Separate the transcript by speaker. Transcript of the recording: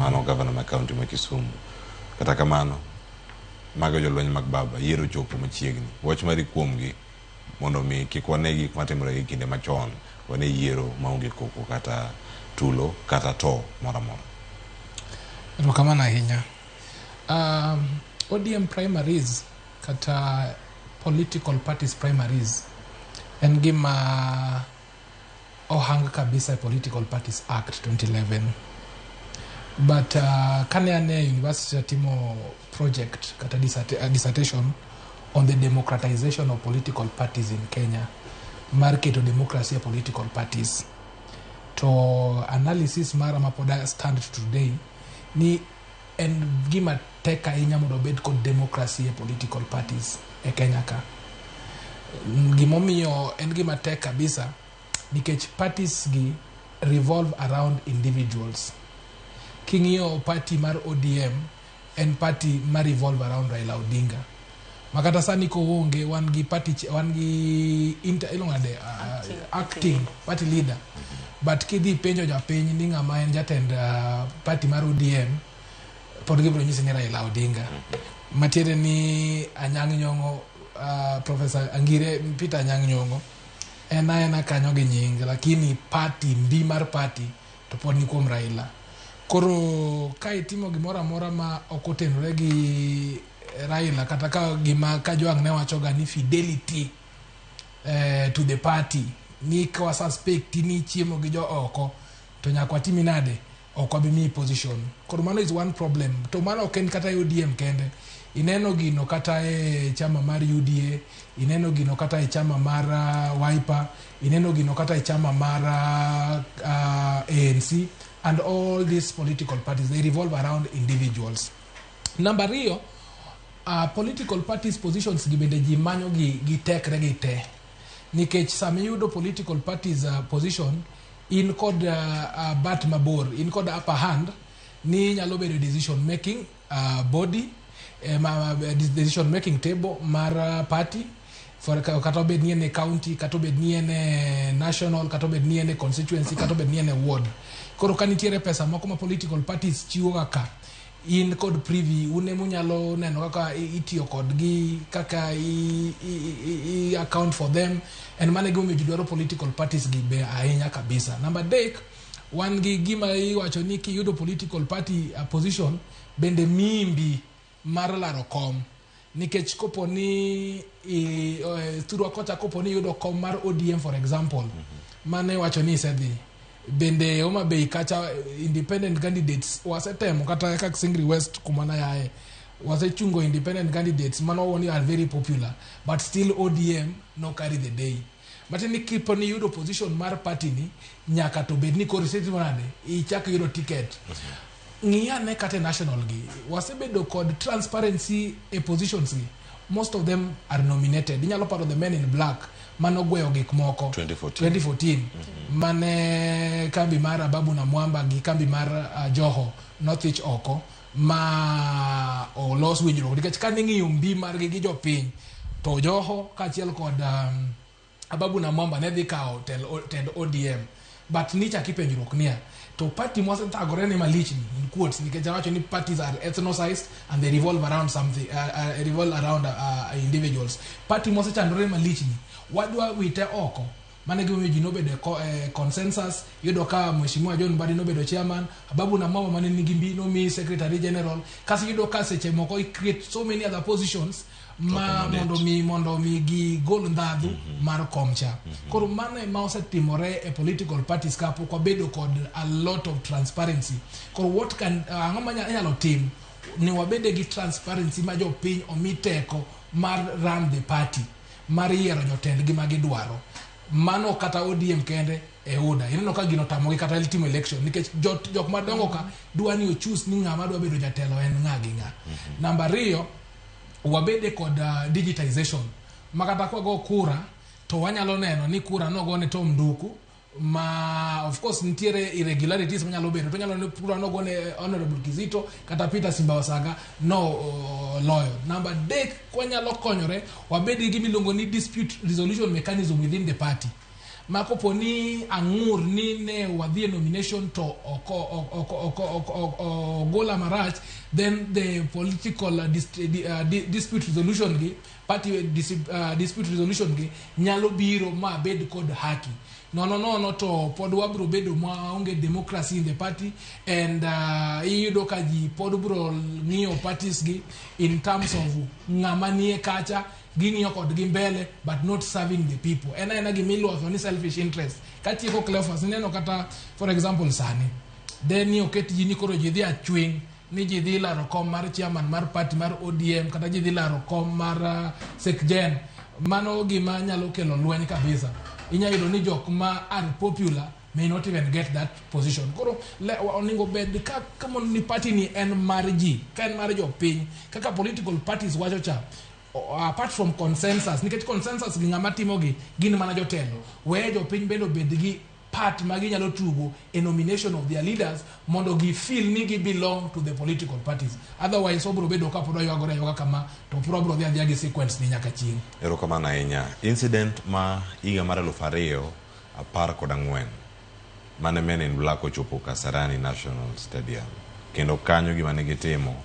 Speaker 1: Mano gavana ma kaunti ma Kisumu. Kata kamano, mago jolweny mag baba, yiero ochopo machiegni. Wach mari kuomgi mondo mi kik wane gik matimore e kinde machon, wane yiero maonge koko kata tulo kata to moro amora.
Speaker 2: Erokamano ahinya. ODM primaries kata political parties primaries en gima ohang kabisa e Political Parties Act 2011. But kane an e university atimo project kata dissertation on the democratization of political parties in Kenya, mar keto democracy e political parties. To analysis mara ma pod stand to today ni en gima tek ahinya mondo obed kod democracy e political parties e Kenya ka. Gimomiyo en gima tek kabisa nikech parties gi revolve around individuals. King'iyo party mar ODM en party ma revolve around Raila Odinga. Makata sani koonge wan gi party wan gi inter, iluongo nade, acting party leader. But kidhi penjo japiny ni ng'ama en jatend party mar ODM, pod gibiro nyisi ni Raila Odinga. Matiende ni Anyang' Nyong'o, Professor Angire Peter Anyang' Nyong'o en aena kanyo gi nying, lakini party mbi mar party to pod ni kuom Raila. Koro ka itimo gimoro amora ma ok otenore gi Raila, kata ka gima Kajwang' ne wachoga ni fidelity to the party, ni ka wa suspect ni chiemo gi jo oko to nyaka watimi nade, ok wabi miyi position. Koro mano is one problem. To mano ok en kata e ODM kende. Ineno gino kata e chama mar UDA, ineno gino kata e chama mar Wiper, ineno gino kata e chama mar ANC, and all these political parties, they revolve around individuals. Namba ariyo, political parties positions gi bende ji manyo gi tekre gi te. Nikech sama iyudo political parties position, in kod bat mabor, in kod upper hand, ni nyalo bedo decision making body, decision making table mar party, for kata obed ni en e county, kata obed ni en e national, kata obed ni en e constituency, kata obed ni en e ward. Koro ka nitiere pesa moko ma political parties chiwo kaka in kod privy, un ema unyalo neno kaka itiyo kodgi, kaka i account for them. En mano e gimomiyo ji dwaro political parties gi be ahinya kabisa. Namba adek, wan gi gima iwacho ni kiyudo political party position bende mimbi mar laro kom, nikech kopo ni thurwa kocha, kopo ni iyudo kom mar ODM, for example, mane wacho ni isedhi bende Homa Bay kacha, independent candidates wasetemo, kata kaka Singri West kuma nayae, wasechungo independent candidates mano ni are very popular, but still ODM no carry the day. Matiende ni kipo ni yudo position mar party ni, nyaka to bed ni koro isetimo nade, ichak yudo ticket. Ng'i ane kata e national gi, wasebedo kod transparency e positions gi? Most of them are nominated. Inyalo paro the men in black manogweyo gik moko
Speaker 1: 2014.
Speaker 2: 2014, mane kambi mar Ababu na Mwamba gi kambi mar Joho nothich oko ma olos winjruok, nikech kane ing'iyo mbi margi gi jopiny, to Joho kaachiel kod Ababu na Mwamba ne dhi kawo tend ODM. But nichak ipenjruok niya, to party mwasethagore ne malich ni, in quotes, nikech awacho ni parties are ethnicized and they revolve around something, revolve around individuals, party mwasechandore malich ni wadwa wite oko. Mano e gimomiyo ji nobedo e consensus. Iyudo ka Mheshimiwa John Mbadi nobedo chairman, Ababu na Mwamba mane nigi mbi nomi secretary general. Kaso iyudo ka seche moko i create so many other positions ma
Speaker 1: accommodate.
Speaker 2: Mondo mi gigol ndhadhu mar komcha. Koro mano ema osetimore e political parties ka pok wabedo kod a lot of transparency. Koro what can ang'o ma inyalo tim ni wabede gi transparency ma jopiny omi teko mar run the party, mar yiero jotendgi ma gidwaro? Mano kata ODM kende, e UDA ineno ka gino otamogi kata timo election, nikech jok madongo ka dwa ni ochus ni ng'ama dwa bedo jatelo en ng'a gi ng'a. Namba ariyo, wabede kod digitization ma kata kwago kura to wanyalo neno ni kura nogone Tom Nduku, ma of course nitiere irregularities manyalo bedo, to nyalo ni kura nogone Honorable Kizito kata Peter Simba Wasaga no loyo. Namba adek, kwanyalo konyore wabed gi gima iluongo ni dispute resolution mechanism within the party. Ma kopo ni ang'ur ni ne wadhi e nomination to ok ogola marach, then the political dispute resolution gi, party dispute resolution gi nyalo biro ma bed kod haki. Nono nono to pod wabro bedo maonge democracy in the party, and iyudo ka ji pod bro ng'iyo parties gi in terms of ng'ama nie kacha, ging'iyo kodgi mbele but not serving the people. En aena gimiluongo ni selfish interest. Katieko, Cleophas, ineno kata for example sani then ni oket ji ni koro ji dhi achwing ni ji dhi laro kom mar chairman mar party mar ODM, kata ji dhi laro kom mar Sekjen. Mano gima nyalo kelo lweny kabisa. Inya yudo ni jok ma are popular may not even get that position. Koro onego bed ka kama ni party ni en mar ji, ka en mar jopiny, kaka political parties wacho cha, apart from consensus, nikech consensus gi ng'ama timogi gin mana jotelo, weye jopiny bende obed gi part ma ginyalo tugo e nomination of their leaders mondo gi feel ni gi belong to the political parties. Otherwise wabro bedo ka pod waywagore aywaga kama, to pod wabro dhi adhiya gi sequence ni nyaka chieng'.
Speaker 1: Erokamano ahinya. Incident ma higa mar 2014 mane Men in Black ochopo Kasarani National Stadium, kendo kanyo gima ne gitimo